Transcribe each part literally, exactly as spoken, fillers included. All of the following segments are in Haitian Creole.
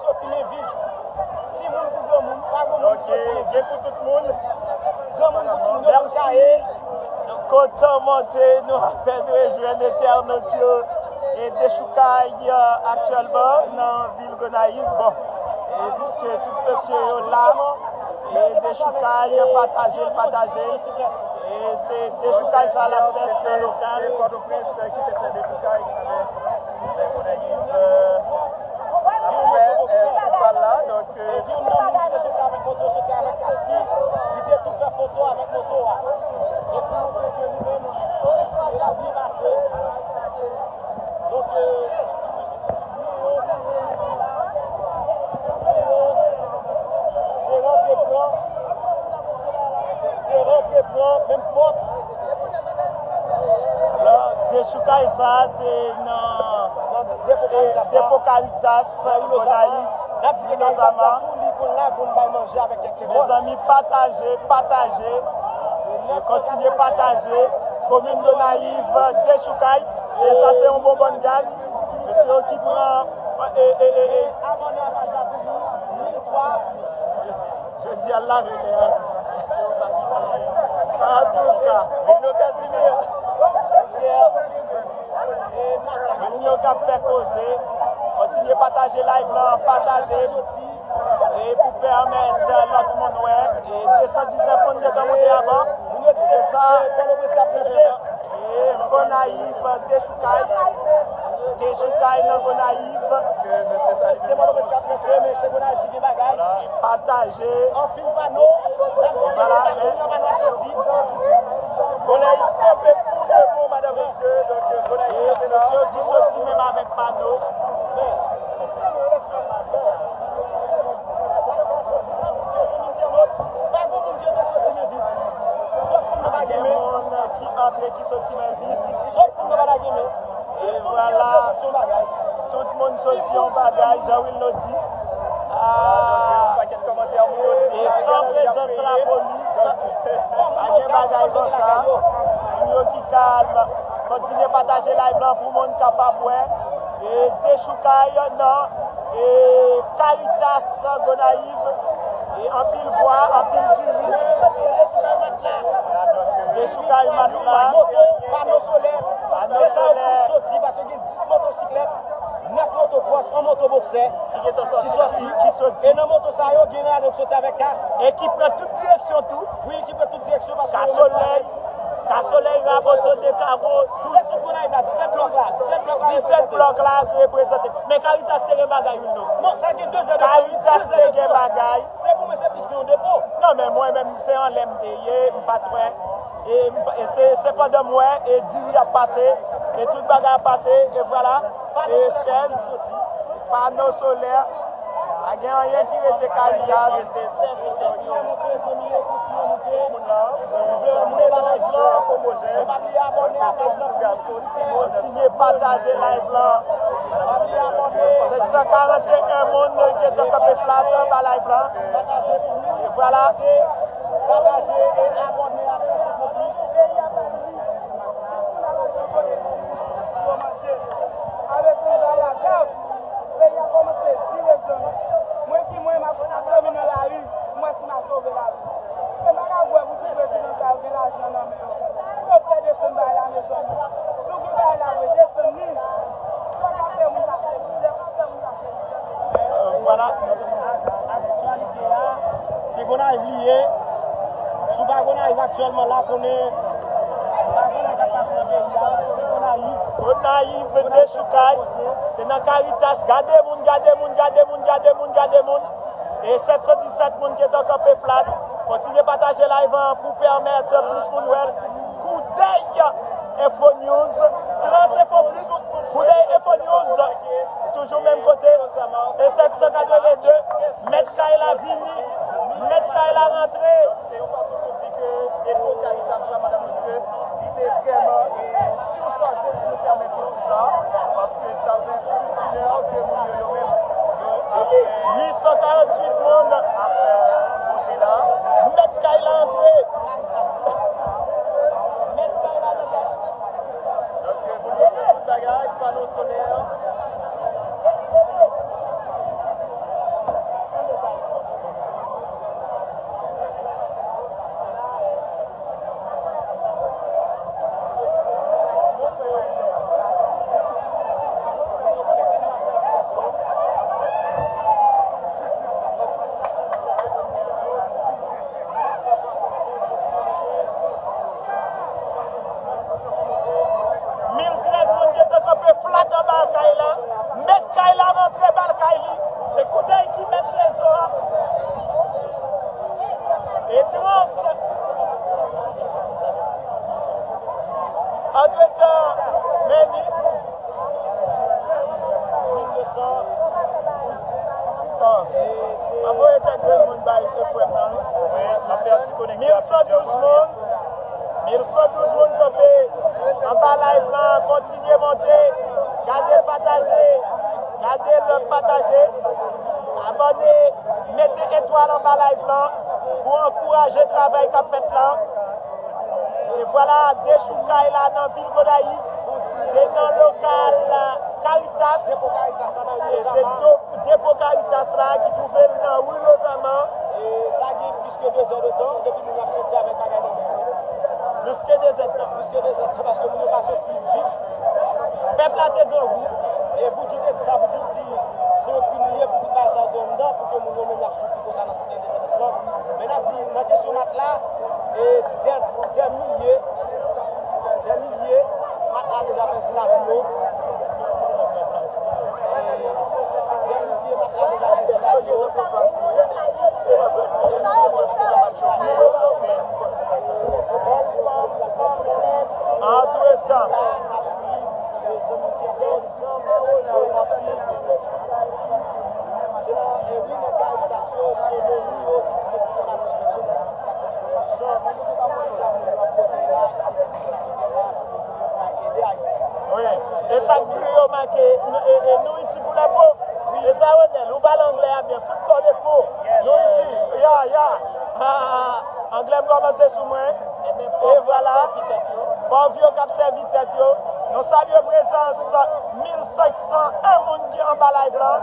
Soti men vid. Timoun pou granmoun, pa granmoun ki soti men vid. Gen pou tout moun. Granmoun pou timoun, yo pou kaye. Kontan monte, nou apèn rejwenn entènot yo. E dechoukay, euh, aktyèlman nan vil Gonayiv. Bon, e piske tout mesye yo la, e dechoukay, pataje l, pataje l. E se dechoukay sa l ap fèt nan lokal. Pòtoprens ki te fè dechoukay avèk Gonayiv, euh, fè, euh, pa la, donk, euh, Epi youn nan moun ki te soti avèk moto, soti avèk kas li, li te tou fè foto avèk moto a. Epi montre ke li menm, e l ap byen pase. Donk, euh, se rantre pran, se rantre pran, menm pòt. Alò, dechoukay sa a, se nan depo Caritas, depo Caritas, Gonayiv, Vilozama. Tou li konn la, konn bay manje avèk kèk lekòl. Mezanmi, pataje, pataje, e kontinye pataje. Komin Gonayiv, dechoukay, e sa se yon bonbòn gaz. Mesye yo ki pran, e, e, e, e. Abòne a paj la pou nou, mil twa. Jodi a lave lè an. Antouka, moun yo k ap di li an. Moun yo k ap fè koze. Kontinye pataje live lan, pataje. E pou pèmèt lòt moun wè. E de san diznèf moun gentan monte avan. Se sa. E Gonayiv, dechoukay. Dechoukay nan Gonayiv. Se Pòtoprens k ap ranse, men se Gonayiv ki gen bagay. Pataje. Anpil pano. N ap di ke se pa moun nan pano ap soti. Gonayiv kanpe pou de bon, madanm, mesye. Donk, Gonayiv kanpe la. Mesye yo ki soti menm avèk pano. Sa yo ka soti, n ap di ke se moun ki anlòt. Pa gen moun ki antre soti men vid. Sòf moun nan pa gen men. Moun ki antre ki soti men vid. Sòf moun nan pa lage men. E vwala, tout moun soti yon bagay, Jean Wilno di. Ah, e san prezans lapolis, pa gen bagay konsa. Moun yo ki kalm, kontinye pataje live lan pou moun kapab wè. E dechoukay nan, e Caritas Gonayiv, e anpil bwa, anpil diri. Dechoukay matla. Moto, pano solè. Se sa yo plis soti, paske gen dis motosiklèt, nèf motocross, yon moto boksè ki soti. E nan moto sa yo, gen ladan ki soti avèk kas. E ki pran tout direksyon tou. Wi, ki pran tout direksyon, paske ka solèy, ka solèy, Raboto, Dekavo, tout. Se tout Gonayiv la, disèt blòk la, disèt blòk la. Disèt blòk la ki reprezante. Men Caritas te gen bagay, wi, non. Non, sa gen de zè de tan. Caritas te gen bagay. Se pou mwen, se plis ke yon depo. Non, men mwen menm, se anlè m te ye, m pa t wè. E, e se, se pandan m wè, e diri ap pase, e tout bagay ap pase, e vwala, e chèz, pano solè, pa gen anyen ki rete Caritas. Moun nan, se yon moun nan, se yon moun nan. Kontinye pataje live lan. Senk san karant e en moun gentan kanpe flat anba live lan. E vwala. Pataje e abòne avèk Session Plus. Peyi a kòmanse di, mezanmi. Mwen ki mwen, m ap, ap dòmi nan lari, m wè si m a sove lavi. Se m pa ka kwè pou ti prezidan sa yo gen lajan nan men yo. Yo pè desann bagay la, mezanmi. Nou gen bagay la vre, desann li. Sa k ap fè moun pase mizè, pa fè moun pase mizè, mezanmi. Euh, vwala. Aktyalite a, se Gonayiv li ye. Si w pa Gonayiv aktyèlman la, konnen, pa konnen sa k ap pase nan peyi a, se Gonayiv. Gonayiv dechoukay, se nan Caritas. Gade moun, gade moun, gade moun, gade moun, gade moun. E sèt san disèt moun gentan kanpe flat. Kontinye pataje live an pou pèmèt plis moun wè l. Koudèy Info News, Trans Info Plus, Koudèy Info News, toujou menm kote. E sèt san katreven de, mèt kay la vini, mèt kay la rantre. Se yon fason pou di ke depo Caritas la, madanm, mesye, li te vrèman, e, sirchaje, si nou pèmèt nou di sa, paske sa fè plis d'une heure ke moun yo, yo menm, yo ap, e, uit san karanntuit moun ap, e, monte la. Mèt kay la antre. Mèt kay la antre. Donk, moun yo fè tout bagay, pano solè. Mèt Mil san douz moun, mil san douz moun kanpe anba live lan, kontinye monte, gade l pataje, gade l pataje, abòne, mete etwal anba live lan pou ankouraje travay k ap fèt lan. E vwala, dechoukay la nan vil Gonayiv, se nan lokal Caritas, e se do- Depo Caritas la ki twouve l nan ri Lozaman. E sa gen plis ke de zè de tan depi moun yo ap soti avèk bagay nan men yo. Plis ke de zè de tan, plis ke de zè de tan, paske moun yo pa soti vit. Pèp la te grangou. E Boudjou te di sa, Boudjou di se yon krim li ye pou tout bagay sa yo te anndan, pou ke moun yo menm y ap soufri konsa nan Site Endepandans lan. Men n ap di, nan kesyon matla, e dè, dè milye, dè milye, matla deja pèdi lavi yo. Antretan, wi. E sa k di yo make, e, e, nouriti pou lè pov. E sa yo di, ou pale anglè a byen, food for the poor. Nouriti, ya, ya. Ah, anglè m kòmanse sou mwen. E vwala, pòv yo k ap sèvi tèt yo. Nou salye prezans mil senk san en moun ki anba live lan.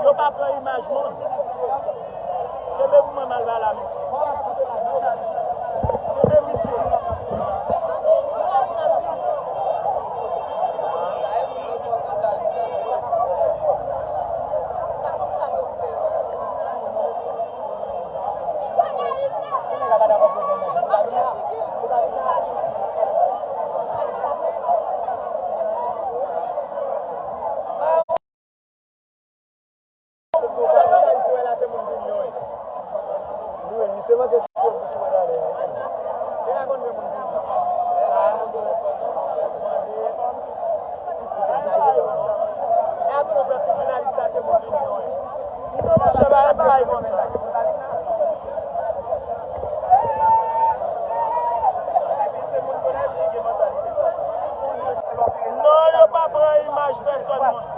Yo pa pran imaj moun. Kenbe pou mwen, m al ba la, mesye. Kenbe, mesye. Non, yo pa pran imaj pèsòn moun.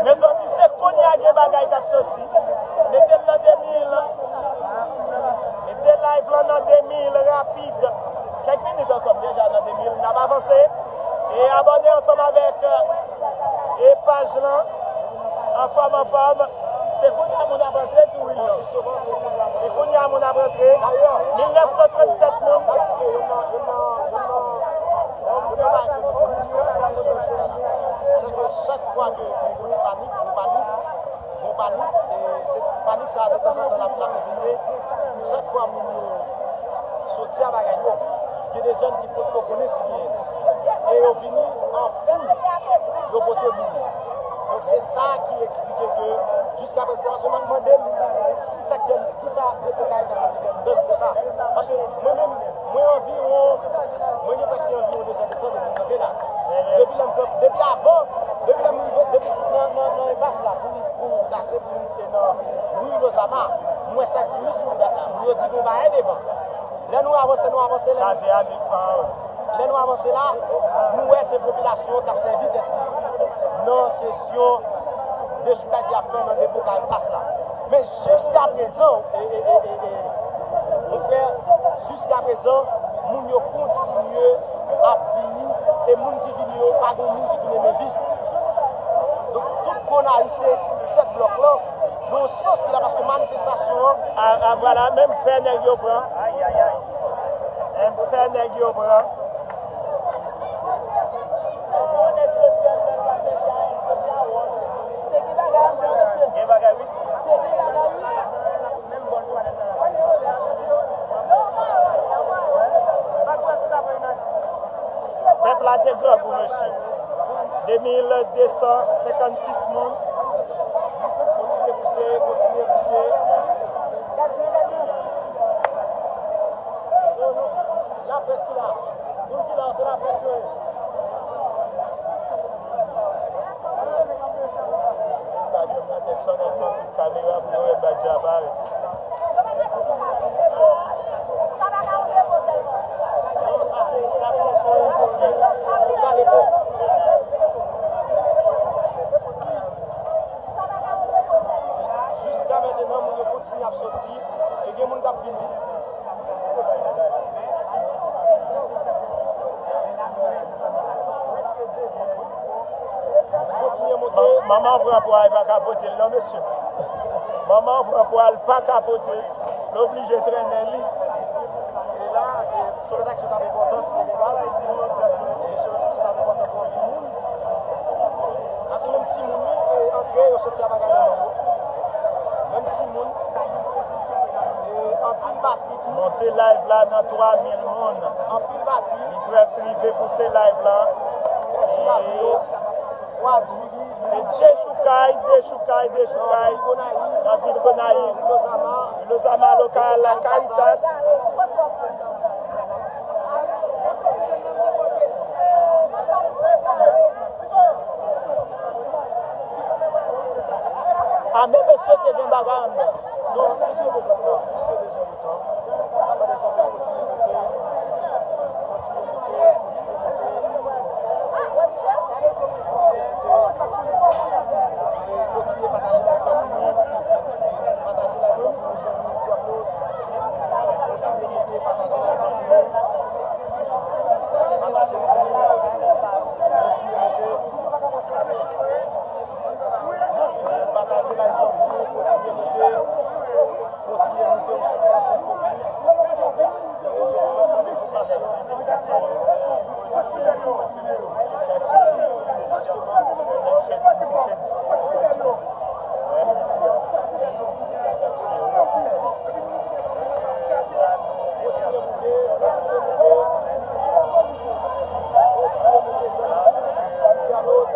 Mezanmi, se kounye a gen bagay k ap soti. Mete l nan de mil. Mete live lan nan de mil rapid. Kèk minit ankò, m deja nan de mil. N ap avanse. E abòne ansanm avèk, e, paj lan. Anfòm, anfòm. Se kounye a moun ap antre tou, wi, non. Se kounye a moun ap antre. Mil nèf san trannsèt moun. Se ke chak fwa ke gen yon ti panik, yon panik, yon panik, e se panik sa a, detanzantan, l ap, l ap egziste. Chak fwa moun yo soti a bagay yo, gen de zòn ki potko konnen si genyen. E yo vini an foul, yo pote boure. Donk, se sa ki eksplike ke, jiskaprezan, paske m ap mande m, ki sa k te, ki sa depo Caritas la te gen anndan l konsa. Paske mwen menm, mwen anviwon, mwen gen prèske anviwon de zè de tan depi m kanpe la. Depi lè m kanpe, depi avan, depi lè m rive, depi sou, nan, nan, nan enpas la, pou, pou kase, pou rive nan ri Lozama, m wè sa k di wi sou dat la. Moun yo di gon bagay devan. Lè nou avanse, nou avanse, lè Sa se ane pa. Lè nou avanse la, nou wè se popilasyon k ap sèvi tèt li nan kesyon dechoukay y ap fè nan depo Caritas la. Men jiskaprezan, e, e, e, e, e, mon frè, jiskaprezan, moun yo kontinye ap vini, e moun ki vini yo, pa gen moun ki tounen men vid. Nan se disèt blòk lan, nan yon sans ki la paske manifestasyon an. A, a, vwala, menm fè nèg yo pran. Menm fè nèg yo pran. Gen bagay, wi. Pèp la te grangou, mesye. De mil de san senkant sis moun. Kontinye pouse, kontinye pouse. Laprès ki la. Moun ki la, se laprès yo ye. Kamera pou yo wè badge a parèt. Non, sa se, sa pou sou endistri. Gade pou. Jiska mentenan, moun yo kontinye ap soti. E gen moun k ap vini. Kontinye monte. Manman pran pwa, li pa kapote l non, mesye. Manman pran pwa, li pa kapote l. Li oblije trennen li. E la, e, chofè taksi t ap enpòtan sou Pòtoprens. E chofè taksi t ap enpòtan pou anpil moun. Ak menm timoun, wi, e, antre, yo soti a bagay nan men yo. Menm timoun. E, anpil batri tou. Monte live la nan twa mil moun. Anpil batri. Li prèske rive pouse live la. Pèdi lavi yo. Waduri. Se dechoukay, dechoukay, dechoukay. Nan vil Gonayiv. Nan vil Gonayiv. Vilozama. Vilozama, lokal, la Caritas. A, men mesye te gen bagay anndan. Non, plis ke bezwen tan, plis ke bezwen de tan. N ap mande zanmi yo kontinye monte, kontinye monte, kontinye monte. Kontinye monte. E kontinye pataje live la pou nou. Pataje live la pou nou, zanmi entènot. Kontinye monte, pataje live la pou nou. Pataje l pou nou. Kontinye monte. Pataje live la pou nou, kontinye monte. Kontinye monte, ou sou Pòtoprens Enfo Plis. Rezo pou antann enfòmasyon. Kontinye monte, kontinye monte. Kontinye monte, zanmi. Entènot.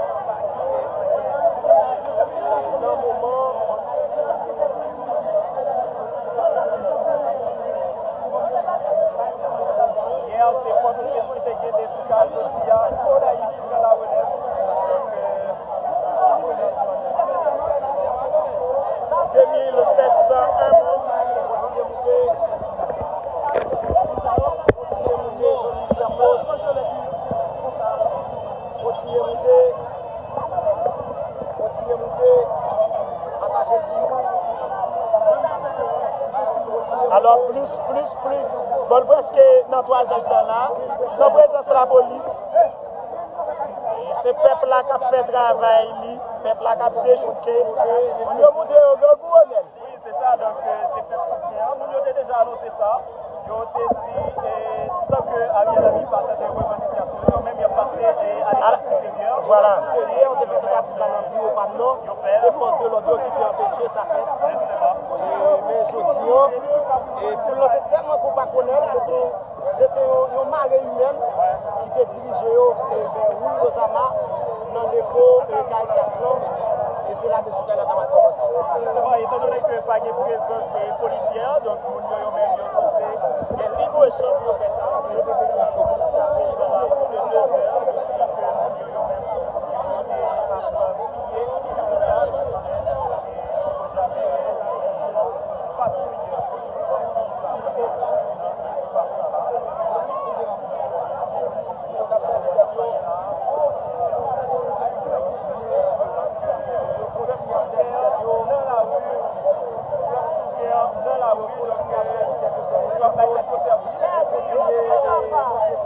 Nan moman. Yè, se Pòtoprens ki te gen dechoukay, jodi a, Gonayiv ki pran larelèv. Donk, euh, de mil sèt san en moun. Kontinye monte. Kontinye monte, zanmi entènot. Kontinye monte. Kontinye monte. Pataje l pou nou. Alò, plis, plis, plis. Bon, l prèske nan twazèdtan la. San prezans lapolis. Se pèp la k ap fè travay li. Pèp la k ap dechouke. Moun yo montre yo grangou, Onèl. Wi, se sa, donk, euh, se pèp souvren an. Moun yo te deja anonse sa. Yo te di, eh, tan ke Ariel Henry pa tande revandikasyon yo, yo menm y ap pase, eh, a letap siperyè. Vwala. Siperyè, yo te fè tantativ la nan biwo pa m nan. Se fòs de lòd yo ki te anpeche sa fèt. Jisteman. E, men jodi an, e, foul lan te tèlman konpa Onèl, se te, se te yon, yon mare imèn ki te dirije yo, e, vè Rue Lozama, nan depo, e, Caritas lan, e se la dechoukay la ta pral kòmanse. Bon, etandone ke pa gen prezans, e, polisyè, donk moun yo, yo menm, yo sanse gen lib echanj pou yo fè sa. Jiska prezan, se de zè depi ke moun yo, yo menm, yo monte, y ap, e, piye Caritas, e, poko janm gen patwouye polis ki pase nan espas sa la. Yo kontinye ap sèvi tèt yo. Yo kontinye ap sèvi tèt yo. Yo kontinye ap sèvi tèt yo, sèvi tèt yo. Yo kontinye, eh,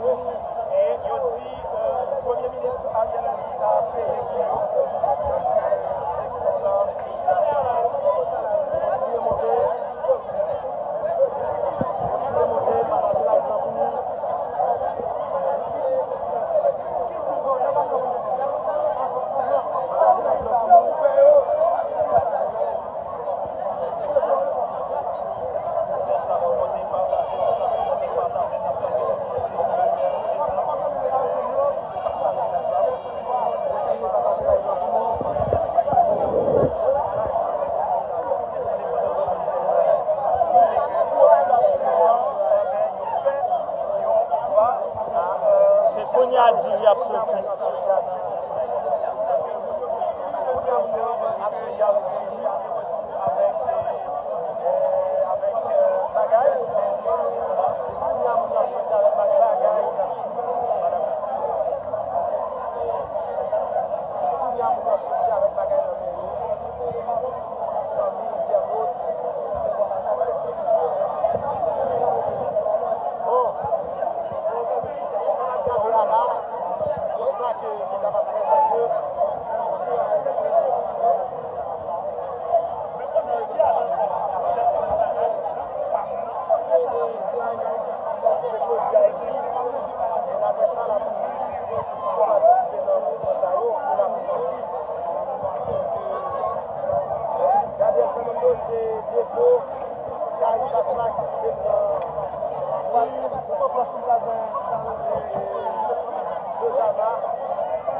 Se kounye a diri ap soti. Se kounye a moun yo ap soti avèk diri. Se kounye a moun yo ap soti avèk bagay nan men yo. Se kounye a moun yo ap soti avèk bagay nan men yo. Zanmi entènot. Bon, sa n ap gade a la, konsta ke nou kapab fè, se ke Jodi Ayiti, e laprès pa la pou patisipe nan mouvman sa yo, pou la pou konfli. Donk, Gabriel Fernando se depo Caritas la ki rive nan Ozama.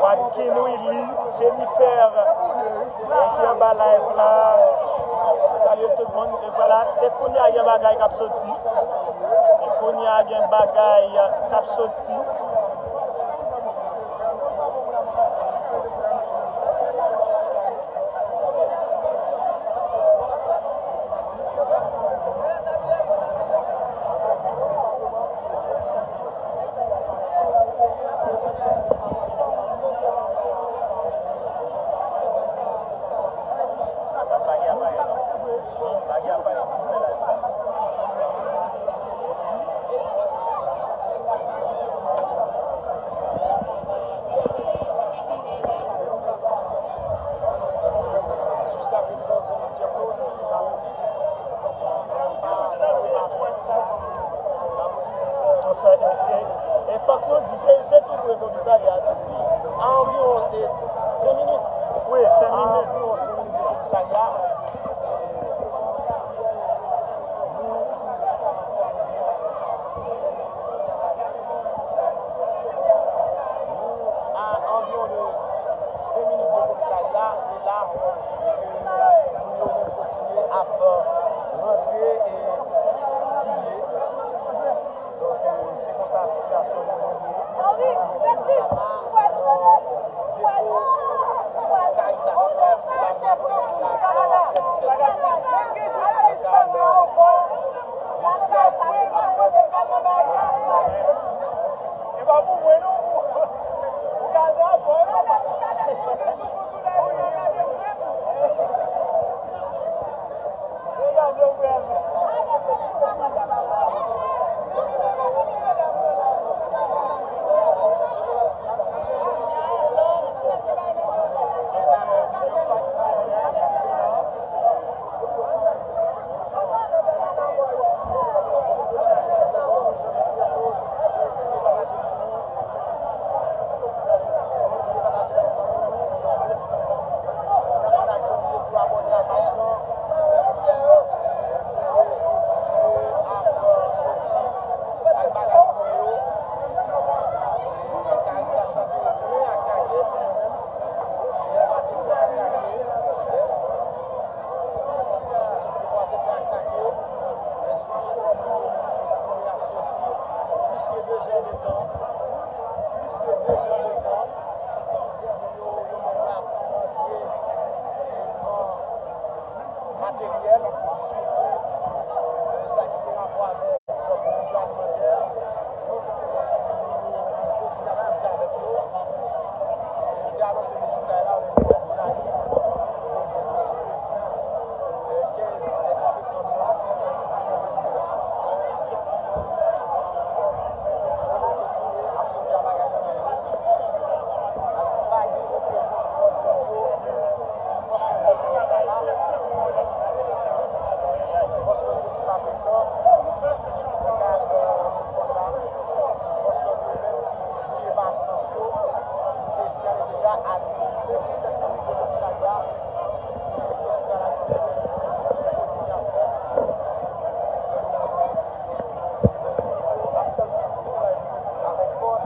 Watkin Willy, Jennifer, e ki anba live la. Salye tout moun. E vwala, se kounye a gen bagay k ap soti. Se kounye a gen bagay k ap soti. Jiskaprezan, zanmi entènot, lapolis pa, pa absans. Lapolis, e, e, e fòk nou di, se, se tou pre komisarya a tou. Wi, a anviwon, e, senk minit. Wi, senk minit. A anviwon senk minit de komisarya. Nou, a anviwon de senk minit de komisarya, se la ke moun yo menm kontinye ap rantre e piye. Donk, e, se konsa sitiyasyon yo ye. Nan depo Caritas la, se la moun yo rantre, sèvitè, jiska lè. E pa pou mwen non. Ou gade afè. Regade frè m. Yo pa te pran atake, men sou jan kòm yo kontinye ap soti, plis ke de zè de tan, plis ke de zè de tan, yo, yo menm ap rantre e pran materyèl, sitou, e, sa ki gen rapò avèk pwovizyon alimantè. Donk, nou kontinye ap soti avèk yo. Nou te anonse Michoukay la, men nou fè pou Nayik jodi, jodi, e, kenz septanm nan. Nou kontinye ap soti a bagay nan men yo. Ap di pa gen yon prezans fòs yo. Fòs yo menm ki pa prezan, nan ka, nan mouvman sa, fòs yo menm ki briye pa absans yo, nou te siyale deja a senk ou sèt minit de komisarya, e sou ka la nou kontinye ap fè. Ap santi avèk pòt.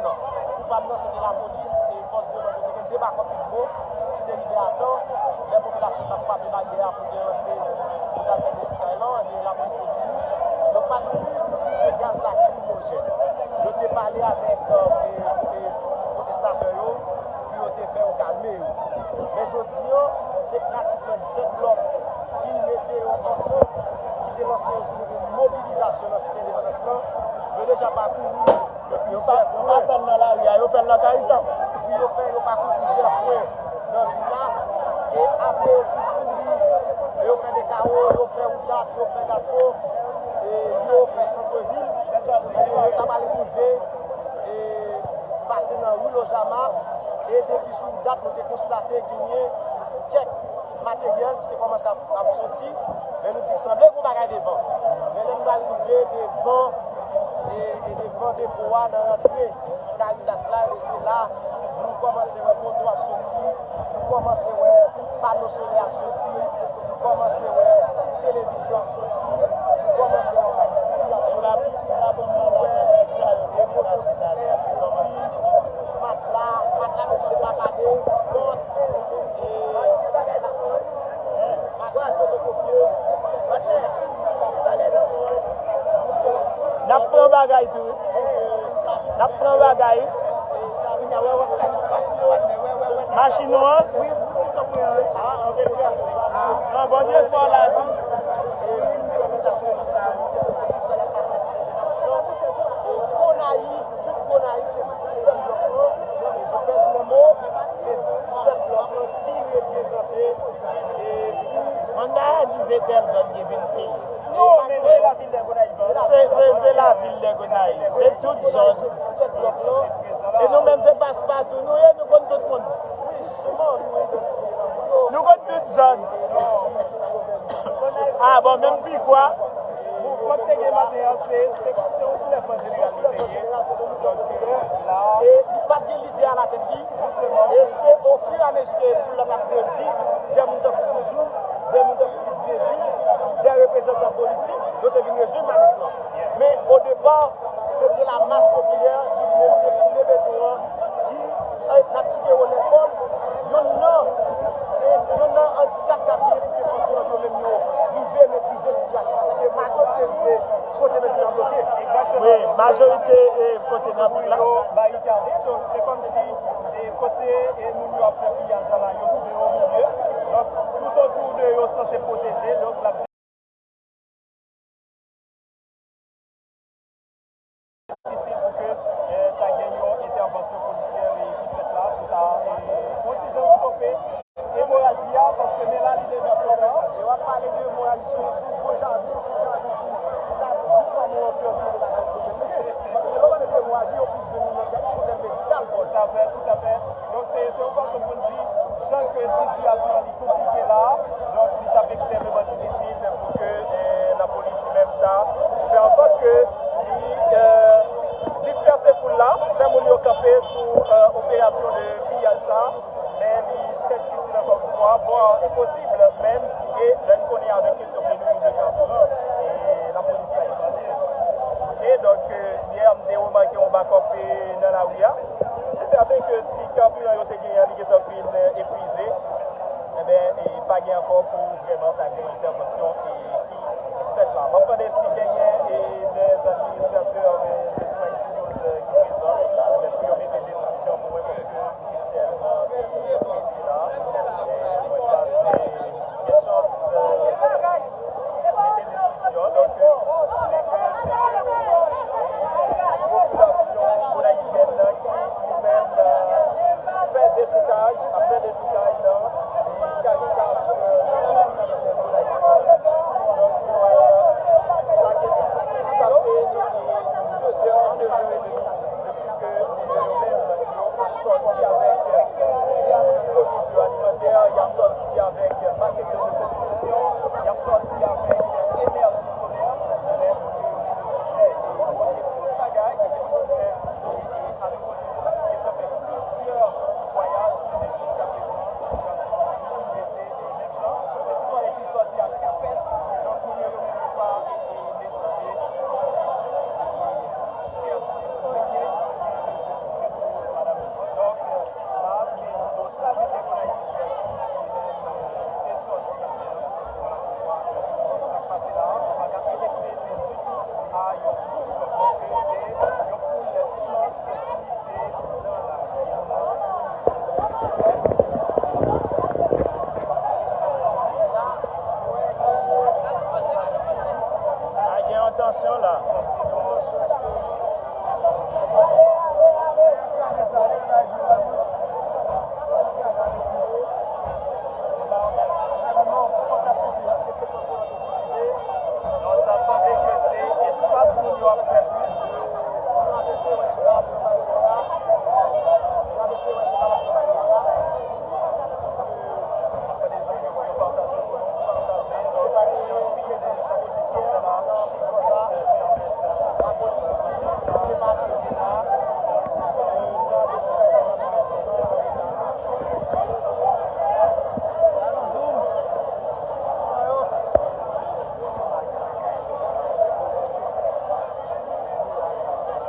Koupab nan, se te lapolis e fòs de lòd yo. Te gen de bakòp Igbo ki te rive a tan. Lè popilasyon t ap frape baryè a pou te rantre, pou t al fè dechoukay lan, ebyen, lapolis te vini. Yo pa t itilize gaz lakrimojèn. Yo te pale avèk, e, e, pwotestatè yo pou yo te fè yo kalme yo. Men jodi a, se pratikman disèt blòk ki mete yo ansanm, ki te lanse yon jounen de mobilizasyon nan Site Endepandans lan. Yo deja pakouri Yo pa, yo pa fè l nan lari a, yo fè l nan Caritas. Wi, yo fè, yo pakouri plizyè pwen nan vil la. E apre yo fin kouri, yo fè de kawo, yo fè wout dat, yo fè gatwo, e yo fè santrevil. E yo ta pral rive, e pase nan ri Lozama. E depi sou wout dat, nou te konstate genyen kèk materyèl ki te kòmanse ap, ap soti, men nou di sanble gon bagay devan. Men lè n pral rive devan, e, e devan depo a, nan rantre Caritas la, ebyen se la nou kòmanse wè poto ap soti, nou kòmanse wè pano solè ap soti, nou kòmanse wè televizyon ap soti, nou kòmanse wè sa ki ap soti, nou wè e poto silè, epi matla, matla menm se pa pale, pòt, N ap pran bagay tou wi. N ap pran bagay wi. Machin ou an? An, Bondye fò la tou. Tout Gonayiv, se disèt blòk lan, e Jacques Lemo, se disèt blòk lan ki reprezante, e, Manda a di se tèl zòn ki vin peye. Non, men se lavil de Gonayiv. Se, se, se lavil de Gonayiv. Se tout zòn. Se disèt blòk lan. E nou menm se paspatou nou ye, nou konn tout moun. Wi, jisteman, nou idantifye nan moun yo. Nou konn tout zòn. Ah, bon, menm pi kwa. Mouvman ki te gen maten an, se, se, se yon soulèvman jeneral li te ye. Donk, la. E li pa t gen lidè alatèt li. E se ofiramezi ke foul la t ap grandi, de moun tankou Boudjou, de moun tankou Fritz Désir, de reprezantan politik, yo te vin rejwenn manif lan. Men, odepa, se te la mas popilè ki li menm te foule beton an, ki, e, n ap site Ronel Paul, youn nan, e, youn nan andikap k ap genyen pou ke fòs de lòd yo menm yo rive metrize sitiyasyon sa. Sa ke majorite rive kote nan vil lan bloke. Wi, majorite, e, kote nan vil la. Yo barikade, donk se kòmsi, e, kote, e, moun yo ap fè piyaj la, yo twouve yo o milye. Donk, toutotou de yo sanse pwoteje, donk l ap difisil pou ke, e, ta gen yon entèvansyon polisyè, e, ki fèt la, pou ta, e, yon ti jan stope emoraji a, paske men la li deja fè. E w ap pale de emoraji, se yon, se yon gwo jagon, se yon jagon pou, pou ta di kòman yon pèp pou ta ka pwoteje. Paske lè w pale de emoraji, yo plis jwenn li nan tèm, sou tèm medikal, Pòl. Toutafè, toutafè. Donk, se, se yon fason pou n di, jan ke sitiyasyon an li konplike la, donk, li t ap ekstrèmeman difisil pou ke, e, lapolis li menm ta fè an sòt ke li, e, dispèse foul la, fè moun yo kanpe sou, e, operasyon de piyaj sa, men li trè difisil ankò yon fwa, vwa enposib menm, e lè n konnen avèk kesyon peniri de kabiran, e lapolis pa etranje. E donk, e, yè, m te remake yon bakòp, e, nan lari a. Se sèten ke ti kabiran yo te genyen an, li gentan fin, e, epuize. Enben, e, pa gen ankò pou vrèman ta gen yon entèvansyon, e, ki fèt la. M ap mande si genyen, e, dè administratè, e, de Smile T News, e, ki prezan. Enben, pou yo mete deskripsyon pou mwen, paske m te tèlman, e, prese la. E, mwen pa te gen chans, e, mete deskripsyon. Donk, e, se ke, se ke, e, popilasyon gonayivyèn nan ki, li menm, e, fè dechoukaj, ap fè dechoukaj nan, e, Caritas, e, nan lavil Gonayiv. la. Paske se fòs vòlonte ki rive, donk, sa sanble ke se espas moun yo ap fè plis.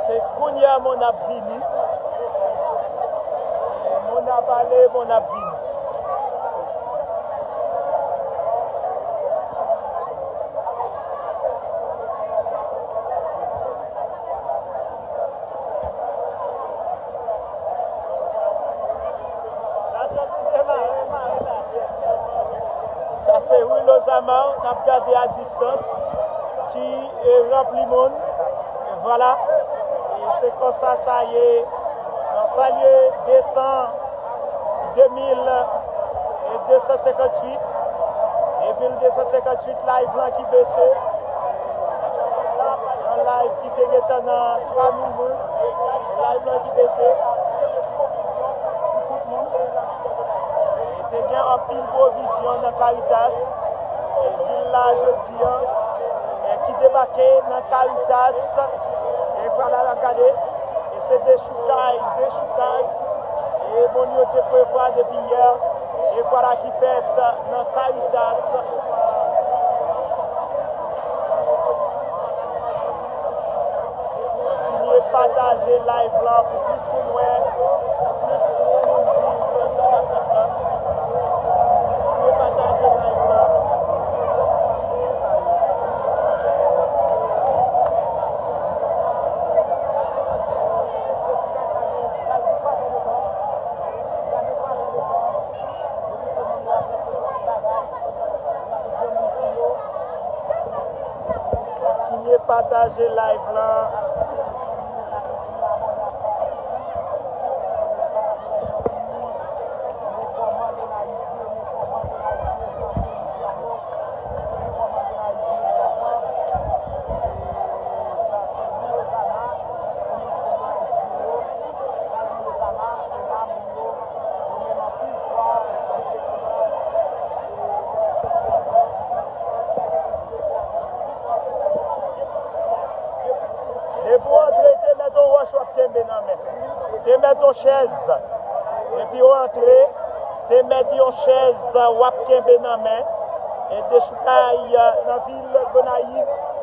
Se kounye a moun ap vini. Moun ap ale, moun ap vini. Sa se ri Lozama, n ap gade a distans, ki, e, ranpli moun. E vwala. E se konsa sa ye. Nou salye de san, de mil e de san senkanntuit. De mil de san senkanntuit live lan ki bese. Yon live ki te gentan nan twa mil moun. Live lan ki bese. E te gen anpil pwovizyon nan Caritas. E vin la jodi a, e ki debake nan Caritas. E vwala, n ap gade. E se dechoukay, dechoukay. E moun yo te prevwa depi yè. E vwala ki fèt nan Caritas. Kontinye pataje live lan pou plis moun wè, pou plis moun viv sa k ap fèt la. Kontinye pataje live lan. Kontinye pataje live lan. Depi w antre, te mèt yon wòch w ap kenbe nan men. Te mèt yon chèz. Depi w antre, te mèt yon chèz w ap kenbe nan men. E dechoukay nan vil Gonayiv.